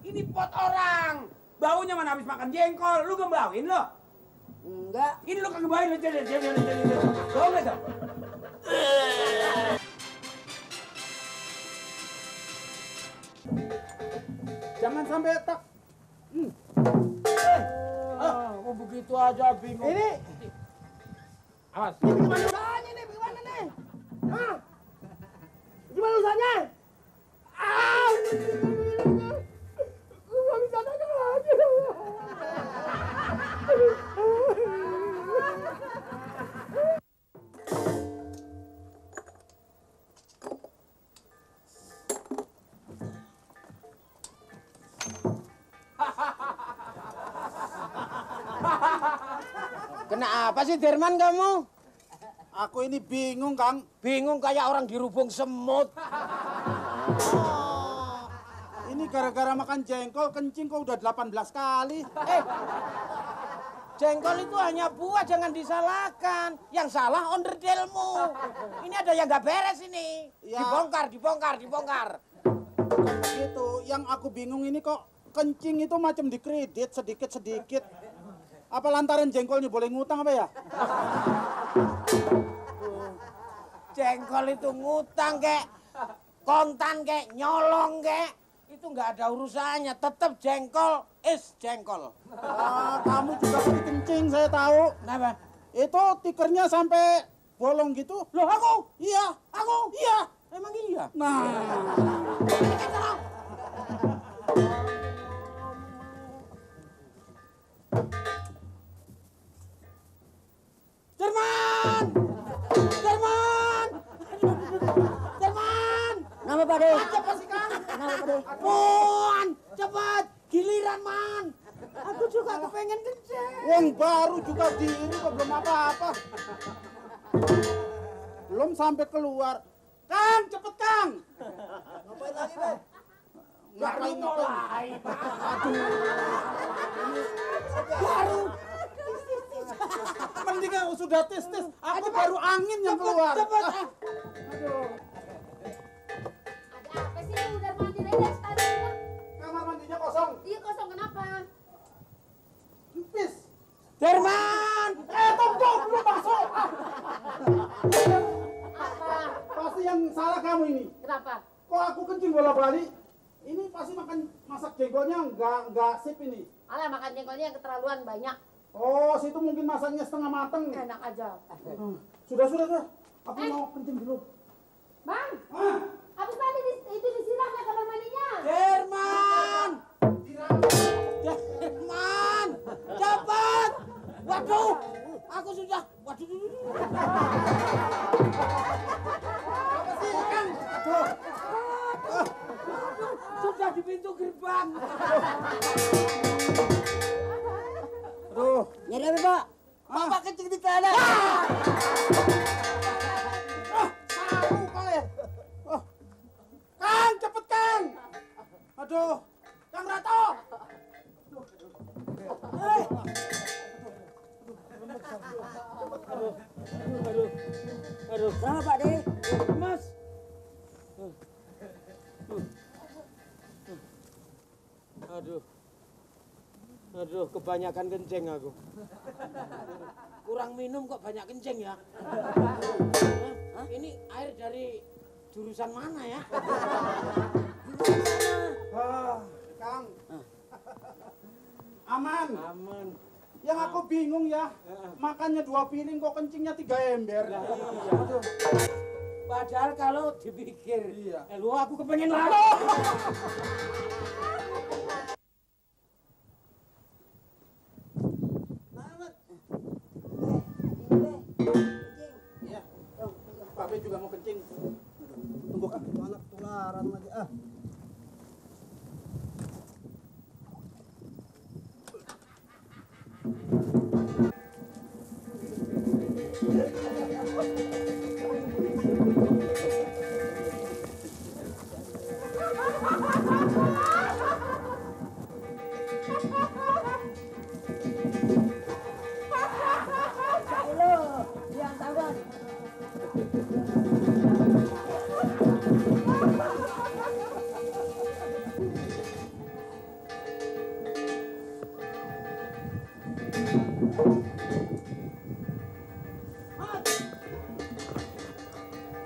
Ini pot orang. Baunya mana habis makan jengkol. Lu gembauin lo? Enggak. Ini lu kagak bawain. Bau nggak tuh? Jangan sampai tak. Oh, begitu aja bingung. Ini Awas. gimana usahanya nih? Bagaimana nih? Hah? Gimana usahanya? Ah! Gue gak bisa dagang lagi. Kenapa sih Derman kamu? Aku ini bingung, Kang. Bingung kayak orang dirubung semut. Ini gara-gara makan jengkol kencing kok udah 18 kali. Jengkol itu hanya buah, jangan disalahkan. Yang salah onderdelmu. Ini ada yang nggak beres ini. Ya. Dibongkar. Gitu. Yang aku bingung ini kok kencing itu macam dikredit sedikit-sedikit. Apa lantaran jengkolnya boleh ngutang apa ya? Jengkol itu ngutang kek, kontan kek, nyolong kek. Itu nggak ada urusannya. Tetap jengkol is jengkol. Kamu juga pergi kencing, saya tahu. Kenapa? Itu tikernya sampai bolong gitu. Loh aku? Iya. Aku? Iya. Emang iya? Nah. Derman! Nama Pak De? Cepat sih Kang! Nama Pak De? Mon! Cepat! Giliran Man! Aku juga kepengen kencing. Wong baru juga diri kok belum apa-apa. Belum sampai keluar. Kang, cepet Kang. Ngapain lagi, Be? Ngapain mulai, Pak. Baru. Mendingan sudah tes. Aku baru angin yang keluar. Cepet. Aduh. Ada apa sih? Udah mandi aja tadi. Kamar mandinya kosong. Iya kosong kenapa? Pipis. Derman! Tunggu, belum masuk. Apa? Pasti yang salah kamu ini. Kenapa? Kok aku kencing bola-balik? Ini pasti masak jengkolnya nggak sip ini. Alah makan jengkolnya yang keterlaluan banyak. Oh, situ mungkin masaknya setengah mateng. Enak aja. Sudah. Aku mau kencing dulu. Bang, Ah, habis tadi itu disiram ya kamar mandinya. Derman! Derman! Cepat! Waduh! Aku sudah... Waduh. apa sih, Kang? Aduh. Sudah di pintu gerbang. Aduh. Nyari apa, Pak? Bapak kencing di celana. Saru kali. Kang, cepet Kang. Aduh. Kang Rato. Aduh. Kenapa, Pak De? Mas. Aduh, kebanyakan kencing aku. Kurang minum kok banyak kencing ya? Hah? Ini air dari jurusan mana ya? Kang. Aman. Aman. Yang aku bingung ya, makannya 2 piring kok kencingnya 3 ember. Lah iya. Padahal kalau dipikir, Iya. lu aku kepengen lagi. Iya. Pak Be juga mau kencing. Tunggu Kang, itu anak tularan lagi.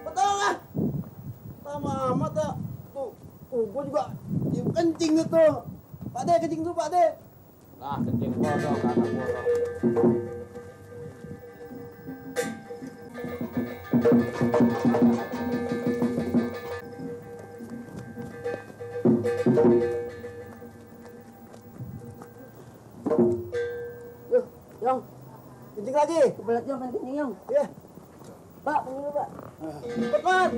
Pertolongan. Lama amat tak. Tuh, gua juga kencing itu. Pak De, kencing tuh Pak De. Ah, kencing bodoh, kata bodoh. Yuk, Yong. Kencing lagi. Kebelet Yong, pengen kencing Yong. Iya. Pak, kencing dulu Pak. Cepat.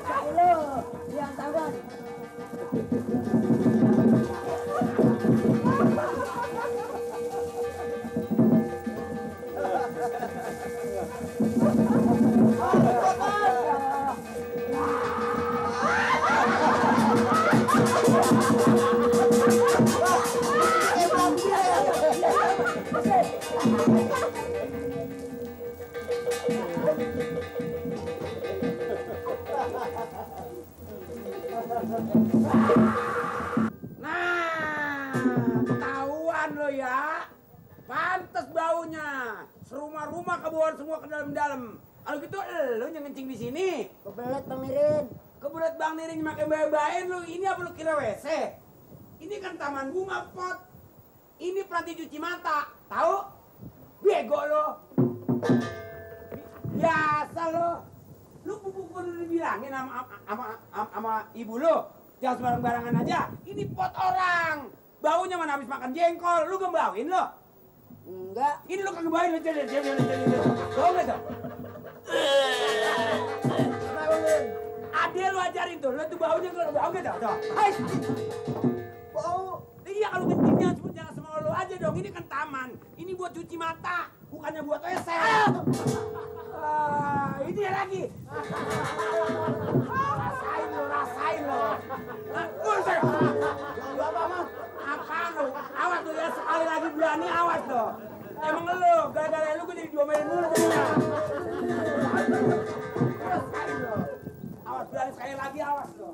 Halo, yang sabar. Nah, ketahuan lo ya. Pantes baunya. Serumah-rumah kebawaan semua ke dalam-dalam. Kalau gitu lo yang ngencing di sini. Kebelet Bang Nirin. Kebelet Bang Nirin makin baik-baikin lo. Ini apa lo kira WC? Ini kan taman bunga pot. Ini peranti cuci mata. Tahu? Bego lo. Biasa lo. Lu pupuk udah dibilangin sama ibu lo. Jangan sembarang-barangan aja. Ini pot orang. Baunya mana habis makan jengkol. Lu gembauin lo. Enggak. Ini lo kagak bawain lo. Tau gak tuh? Ade lu ajarin tuh. Lo tuh baunya bau gak tuh? Hai. Bau. Iya kalau kencingnya jangan sama lo aja dong. Ini kan taman. Ini buat cuci mata. Bukannya buat WC. Ini lagi. Rasain lo. Buset. Apaan lo? Awas lo ya, sekali lagi berani awas lo. Emang lo, gara-gara lo gue jadi diomelin mulu jadinya. Rasain lo. Awas berani sekali lagi awas lo.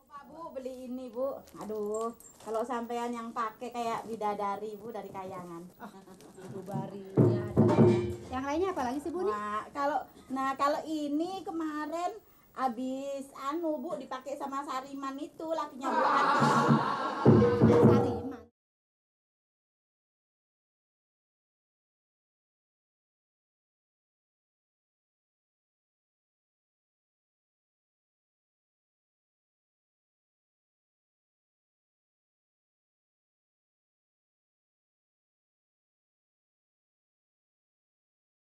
Pak Bu beli ini Bu. Aduh, kalau sampean yang pakai kayak bidadari Bu dari Kayangan. Bari. Ya, yang lainnya apa lagi sih Bu nih? Kalau ini kemarin abis Bu dipakai sama Sariman itu lakinya Bu Ati. Sarima.